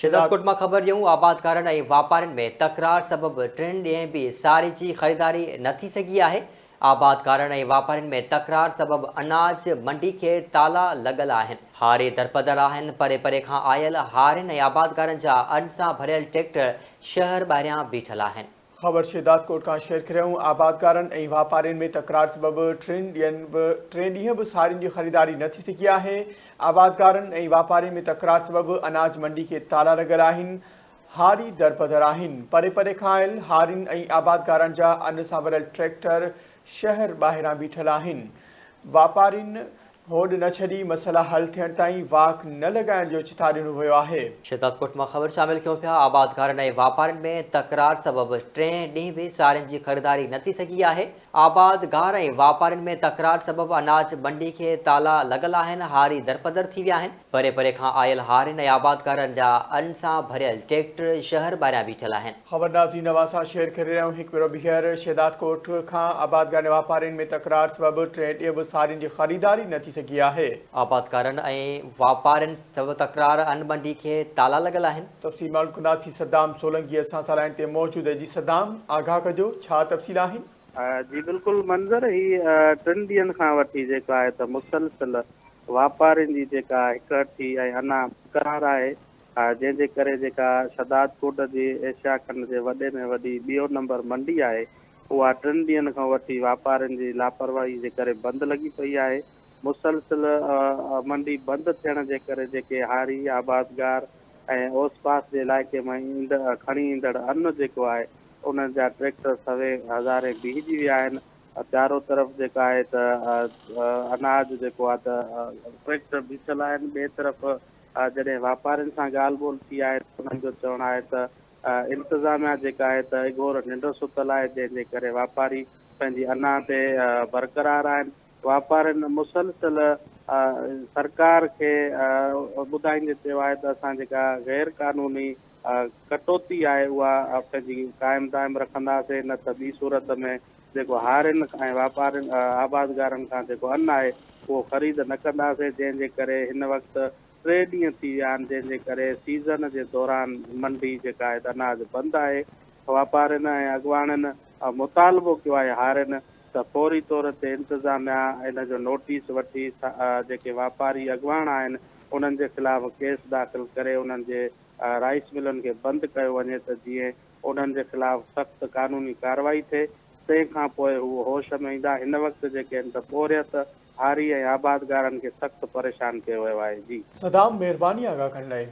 شهدادڪوٽ مان خبر ڏيون آبادگارن ۽ واپارين ۾ تڪرار سبب ٽن ڏينهن به ساري جي خريداري نه ٿي سگهي آهي، آبادگارن ۽ واپارين ۾ تڪرار سبب اناج منڊي کي تالا لڳل آهن، هاري درپدر آهن، پري پري کان آيل هارين ۽ آبادگارن جا ان سان ڀريل ٽريڪٽر شهر ٻاهريان بيٺل آهن. خبر شهدادڪوٽ کان شيئر ڪريون آبادگارن ۽ واپارين ۾ تڪرار سبب ٽن ڏينهن به ٽئين ڏينهن به سارين جي خريداري نه ٿي سگهي آهي آبادگارن ۽ واپارين ۾ تڪرار سبب اناج منڊي کي تالا لڳل آهن هاري درپدر آهن پري پري کان آيل هارين ۽ آبادگارن جا ان سان ڀريل ٽريڪٽر شهر ٻاهران بيٺل آهن واپارين هوڏ نه ڇڏي مسئلا حل ٿيڻ تائين واڪ نه لڳائڻ جو چتاء ڏنو ويو آهي. شهدادڪوٽ مان خبر شامل ڪيون پيا آبادگارن ۽ واپارين ۾ تڪرار سبب ٽئين ڏينهن به سارين جي خريداري نه ٿي سگهي آهي، آبادگار ۽ واپارين ۾ تڪرار سبب اناج منڊي کي تالا لڳل آهن، هاري درپدر ٿي ويا آهن، پري پري کان آيل هارين ۽ آبادگارن جا ان سان ڀريل ٽريڪٽر شهر ٻاهريان بيٺل آهن. خبر ناظرين اوهان سان شيئر ڪري رهيا آهيون هڪ ڀيرو ٻيهر شهدادڪوٽ کان آبادگارن ۽ واپارين ۾ تڪرار سبب ٽئين ڏينهن به سارين جي خريداري نه ٿي سگهي آهي. آبادگارن ۽ واپارين سبب تڪرار ان منڊي کي تالا لڳل آهن. تفصيل معلوم ڪنداسين صدام سولنگي اسان سان لائين تي موجود آهي جي صدام آگاهه ڪجو ڇا تفصيل آهن. جي بلڪل منظر هي ٽن ڏينهن کان وٺي جيڪو آهي ته مسلسل واپارين جي جيڪا هڪ هٺي ۽ انا برقرار آهي جنهن جي ڪري جيڪا شھدادڪوٽ جي ايشيا کنڊ جي وڏي ۾ وڏي ٻيو نمبر منڊي آهي اها ٽن ڏينهن کان وٺي واپارين جي لاپرواهي جي ڪري بند لڳي پئي آهي مسلسل منڊي بند ٿيڻ جي ڪري جيڪي هاري آبادگار ۽ اوس پاس جي علائقي مان ايندڙ کڻي ايندڙ ان جيڪو آهي انهن جا ٽريڪٽر سوين هزارين بيهجي ويا آهن چارو طرف جيڪا آهي ته اناج جيڪو آهي ته ٽريڪٽر بيٺل آهن ٻئي طرف جڏهن واپارين سان ڳالهه ٻولهه ٿي آهي ته انهن جو چوڻ آهي ته انتظاميا جيڪا آهي ته اگهور ننڊ ستل آهي جنهن جي ڪري واپاري پنهنجي انا تي برقرار آهن واپارين مسلسل سرڪار کي ٻڌائيندي چيو آهي ته اسان جيڪا غير قانوني ڪٽوتي آهي اها پنهنجي قائم دائم رکنداسين نه ته ٻي صورت ۾ جيڪو هارين ۽ واپارين آبادگارن کان جيڪو ان آهي اهو خريد نه ڪنداسين جنهن جي ڪري هن وقت ٽي ڏينهن ٿي ويا آهن جنهن جي ڪري سيزن جي دوران منڊي جيڪا آهي ته اناج بند آهي واپارين ۽ اڳواڻن مطالبو ڪيو آهي هارين ته فوري طور تي انتظاميا ان جو نوٽيس وٺي جيڪي واپاري اڳواڻ آهن انهن جي خلاف ڪيس داخل ڪري انهن جي رائيس ملن کي بند ڪيو وڃي ته جيئن انهن جي خلاف سخت قانوني ڪارروائي ٿئي، تنهن کان پوء هو هوش ۾ ايندا، هن وقت جيڪي آهن ته پورهيت، هاري ۽ آبادگارن کي سخت پريشان ڪيو ويو آهي. جي. صدام مهرباني آگاھ ڪرڻ لاء.